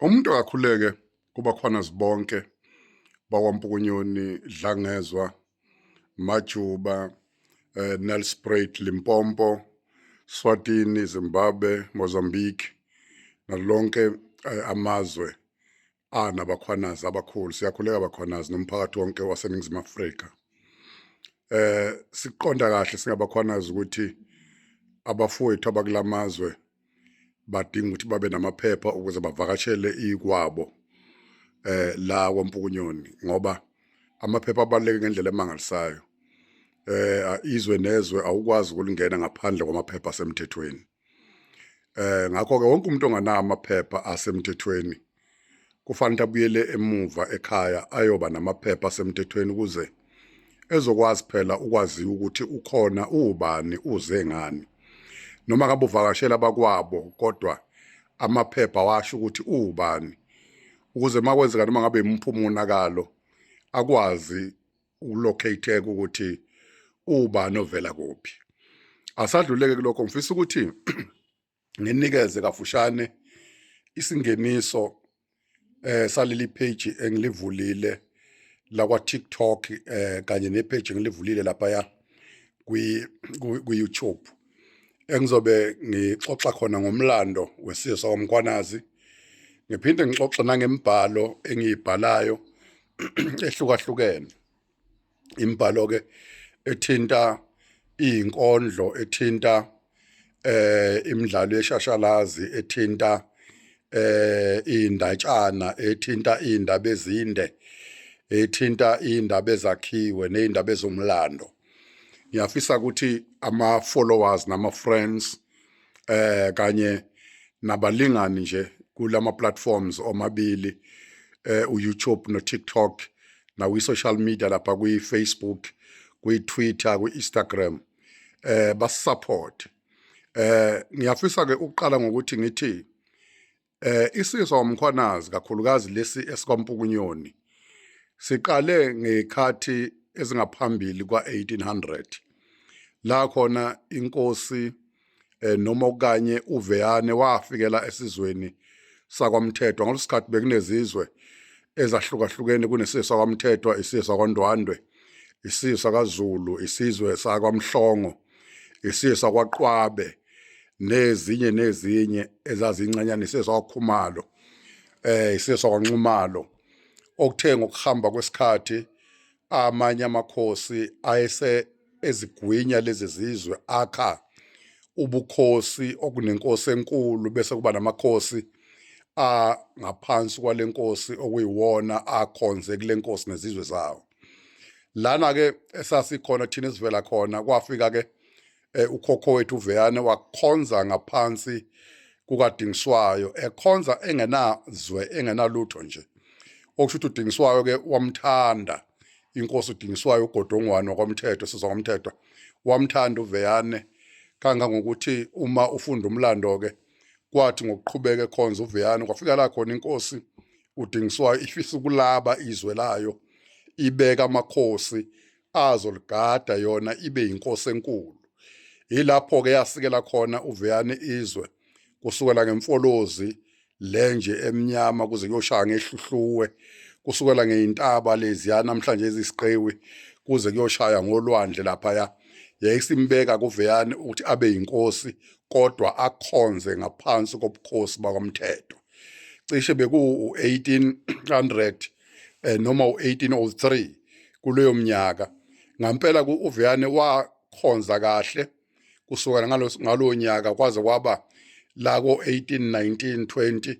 Umuntu akakhuleke kubakhwanazi bonke bakwaMpukunyoni, Dlangezwa, Majuba, Nelspruit, Limpopo, Swatini, Zimbabwe, Mozambique nalonke amazwe anabakhwanazi abakhulu. Siyakhuleka bakhwanazi nomphakathi wonke waseNingizimu Afrika. Siqonda kahle singabakhwanazi ukuthi abafowethu abakulamazwe badinga ukuthi babe namaphepha ukuze bavakashele ikwabo la kwaMpukunyoni, ngoba amaphepha abaluleke ngendlela emangalisayo. Izwe nezwe awukwazi ukulingena ngaphandle kwamaphepha asemthethweni. Ngakho ke wonke umuntu onganawo amaphepha asemthethweni kufanele abuyele emuva ekhaya ayoba namaphepha asemthethweni ukuze ezokwazi phela ukwaziwa ukuthi ukhona, uwubani, uze ngani. Noma ngabe uvakashela abakwabo, kodwa amaphepha washo ukuthi uwubani, ukuze makwenzeka noma ngabe imuphi umonakalo akwazi ukulocate ukuthi ubani ovela kuphi. Asadluleke kulokho, ngifisa ukuthi nginikeze kafushane isingeniso saleli page engilivulile la kwa TikTok kanye ne page engilivulile lapha ya kwi YouTube, engizobe ngixoxa khona ngomlando wesizwe sakwaMkhwanazi, ngiphinde ngixoxe nangemibhalo engiyibhalayo ehlukahlukene. Imibhalo ke ethinta izinkondlo, ethinta imidlalo yeshashalazi, ethinta indatshana, ethinta indaba ezinde, ethinta indaba ezakhiwe nezindaba ezomlando. Ngiyafisa ukuthi ama followers nama friends kanye nabalingani nje kulama platforms omabili, uYouTube no TikTok, na kwi social media lapha kwi Facebook, kwi Twitter, kwi Instagram, basupport. Ngiyafisa ke ukuqala ngokuthi ngithi isizwe sakwaMkhwanazi, kakhulukazi lesi esikwaMpukunyoni, siqale ngekhathi ezingaphambili kwa-1800, la khona inkosi noma okanye uVeyane wafikela esizweni sakwaMthethwa. Ngaleso sikhathi bekunezizwe ezahlukahlukene, kunesizwe sakwaMthethwa, isizwe sakwaNdwandwe, isizwe sakaZulu, isizwe sakwaMhlongo, isizwe sakwaQwabe, nezinye nezinye ezazincanyana, isizwe sakwaKhumalo, isizwe sakwaNxumalo. Okuthe ngokuhamba kwesikhathi amanye amakhosi ayese ezigwinya lezi zizwe, akha ubukhosi okunenkosi enkulu, bese kuba namakhosi angaphansi kwalenkosi okuyiwona akhonze kule nkosi nezizwe zawo. Lana ke esasikhona thina esivela khona, kwafika ke ukhokho wethu uVeyane wakhonza ngaphansi kukaDingiswayo, ekhonza engenazwe, engenalutho nje. Okusho ukuthi uDingiswayo ke wamthanda inkosi uDingiswayo uGodongwane wakwamthetho, sizwa kwamthetho, wamthanda uVeyane kangangokuthi uma ufunda umlando ke, kwathi ngokuqhubeka ekhonza uVeyane, kwafika la khona inkosi uDingiswayo ifisa ukulaba izwe layo, ibeka amakhosi azoligada, yona ibe inkosi enkulu. Yilapho ke yasikela khona uVeyane izwe kusukela ngemfolozi lenje emnyama kuze kuyoshaya ngehluhluwe, kusukela ngeyintaba leziya namhlanje ezisiqewi kuze kuyoshaya ngolwandle laphaya. Yayisimbeka kuVeyane ukuthi abe yinkosi, kodwa akhonze ngaphansi kobukhosi bakwamthetho. Cishe beku-1800 noma u-1803 kuleyo minyaka. Ngampela uVeyane wakhonza kahle kusukela ngalo nyaka kwaze kwaba la ko 1819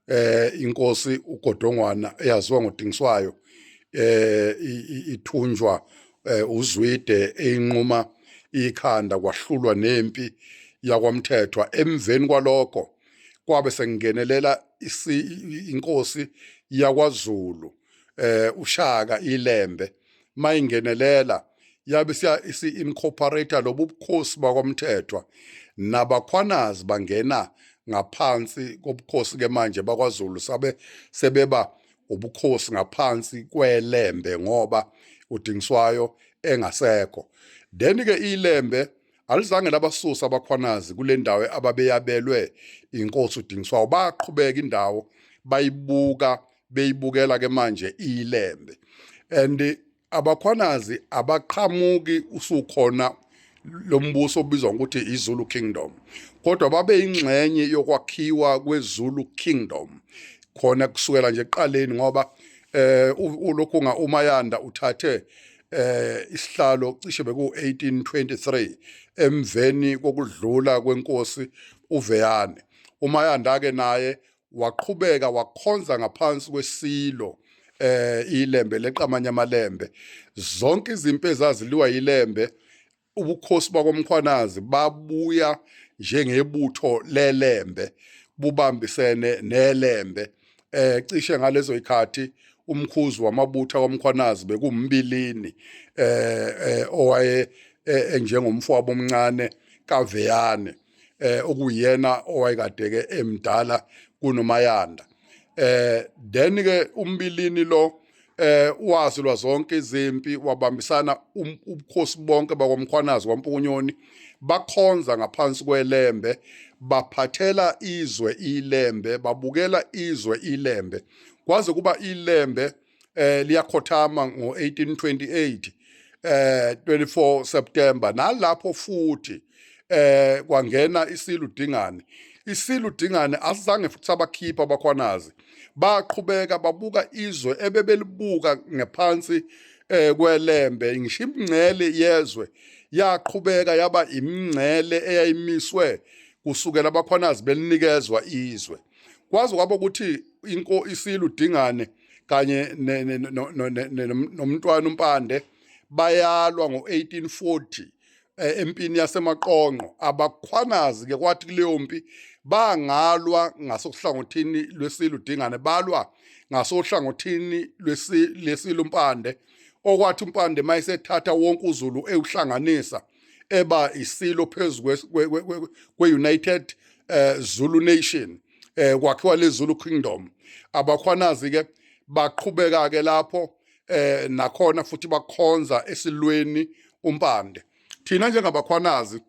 20, inkosi uGodongwana eyaziwa ngoDingiswayo ithunjwa uZwide, eyinquma ikhanda, kwahlulwa nempi yakwaMthethwa. Emveni kwalokho kwabe sekungenelela inkosi yakwaZulu, uShaka iLembe. Mayingenelela yabe siya isi incorporate lobu bukhosi bakwaMthethwa, nabakhwanazi bangena ngaphansi kobukhosi ke manje bakwaZulu, sabe sebeba ubukhosi ngaphansi kweLembe ngoba uDingiswayo engasekho. Then ke iLembe alizange labasusa abakhwanazi kule ndawo ababeyabelwe inkosi uDingiswayo, baqhubeka indawo Bayibuka beyibukela ke manje iLembe, and abakhwanazi abaqhamuki usukhona lombuso obizwa ngokuthi iZulu Kingdom, kodwa babe ingxenye yokwakhiwa kweZulu Kingdom khona kusukela nje ekuqaleni, ngoba ulokhu nga uMayanda uthathe isihlalo cishe beku-1823 emveni kokudlula kwenkosi uVeyane. UMayanda ke naye waqhubeka wakhonza ngaphansi kwesilo iLembe leqamanye amalembe. Zonke izimpi ezaziliwa yiLembe, ubukhosi bakoMkhwanazi babuya njengebutho leLembe bubambisene neLembe. Cishe ngalezo zikhathi umkhuzi wamabutho kwaMkhwanazi bekuMbilini, owaye enjengomfowabo omncane kaVeyane, okuyena owayekade ke emdala kunoMayanda. Then ke uMbilini lo wazilwa zonke izimpi, wabambisana ubukhosi bonke bakwaMkhwanazi kwaMpukunyoni, bakhonza ngaphansi kweLembe, baphathela izwe iLembe, babukela izwe iLembe kwaze kuba iLembe liyakhothama ngo-1828, 24 September. Nalapho futhi kwangena isilu Dingane. Isilu Dingane asizange futhi sabakhipha abakhwanazi, baqhubeka babuka izwe ebebelibuka ngephansi kweLembe. Ngisho imingcele yezwe yaqhubeka yaba imingcele eyayimiswe kusukela abakhwanazi belinikezwa izwe, kwaze kwaba ukuthi inko isilu Dingane kanye nomntwana uMpande bayalwa ngo-1840 empini yaseMaqonqo. Abakhwanazi ke kwathi kuleyo mpi bangalwa ngasohlangothini lwesilu Dingane, balwa ngasohlangothini lwesilu Mpande, okwathi uMpande mayesethatha wonke uZulu ewuhlanganisa eba isilo phezu kwe-United Zulu Nation, kwakhiwa le Zulu Kingdom. Abakhwanazi ke baqhubeka ke lapho nakhona futhi bakhonza esilweni uMpande. Thina njengabakhwanazi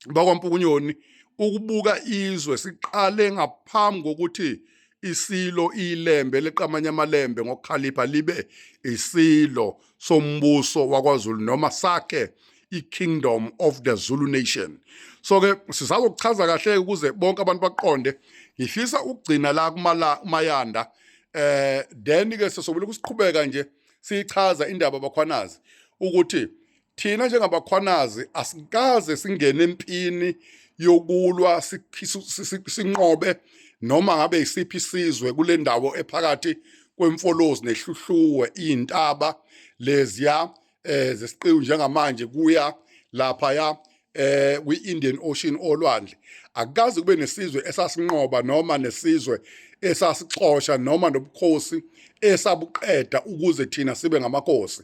bakwaMpukunyoni, ukubuka izwe siqale ngaphambi kokuthi isilo iLembe leqamanye amalembe ngokukhalipha libe isilo sombuso wakwaZulu noma sakhe i-Kingdom of the Zulu Nation. So ke sisazokuchaza kahle ukuze bonke abantu baqonde. Ngifisa ukugcina la kumala Mayanda, then ke sisobule ukusiqhubeka nje siyichaza indaba abakhwanazi, ukuthi thina njengabakhwanazi asikaze singene empini yokulwa sinqobe noma ngabe isiphi isizwe kule ndawo ephakathi kweMfolozi neHluhluwe, iy'ntaba leziya zesiqiwu njengamanje kuya lapha ya kwi-Indian Ocean olwandle. Akukaze kube nesizwe esasinqoba noma nesizwe esasixosha noma nobukhosi esabuqeda ukuze thina sibe ngamakhosi.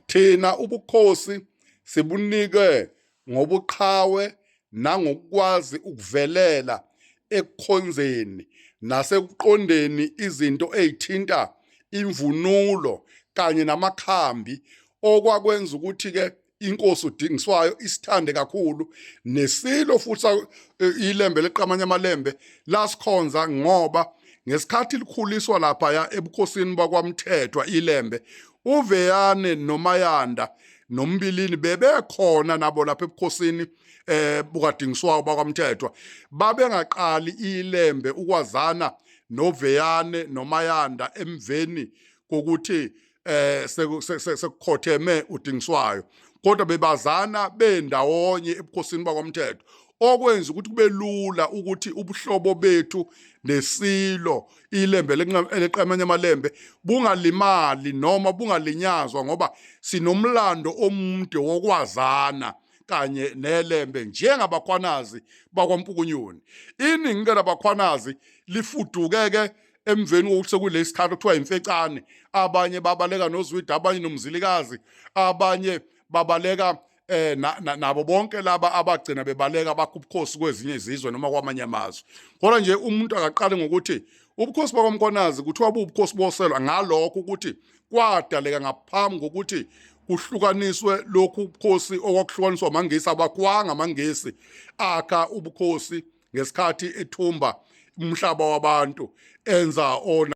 Thina ubukhosi sibunike ngobuqhawe nangokwazi ukuvelela ekukhonzeni nasekuqondeni izinto ezithinta imvunulo kanye namakhambi, okwakwenza ukuthi ke inkosi uDingiswayo isithande kakhulu, nesilo futhi iLembe leqamanye amalembe lasikhonza, ngoba ngesikhathi likhuliswa lapha ya ebukhosini bakwaMthethwa iLembe, uVeyane noMayanda noMbilini bebekhona nabo lapha ebukhosini bukaDingiswayo bakwaMthethwa. Babengaqali iLembe ukwazana noVeyane noMayanda emveni kokuthi sekukhotheme uDingiswayo, kodwa bebazana bendawonye ebukhosini bakwaMthetho, okwenza ukuthi kube lula ukuthi ubuhlobo bethu nesilo iLembe eleqamanye amalembe bungalimali noma bungalinyazwa, ngoba sinomlando omude wokwazana kanye neLembe njengabakhwanazi bakwaMpukunyoni. Iningi ke labakhwanazi lifuduke ke emveni kokuthi sekulesi sikhathi okuthiwa imfecane. Abanye babaleka noZwide, abanye noMzilikazi, abanye babaleka nabo bonke laba abagcina bebaleka bakha ubukhosi kwezinye izizwe noma kwamanye amazwe. Kodwa nje umuntu akaqale ngokuthi ubukhosi bakwaMkhwanazi kuthiwa buwubukhosi boselwa ngalokho ukuthi kwadaleka ngaphambi kokuthi kuhlukaniswe lokhu ubukhosi okwakuhlukaniswa amaNgisi. Abakwanga amaNgisi akha ubukhosi ngesikhathi ethumba. umhlaba wabantu enza ona.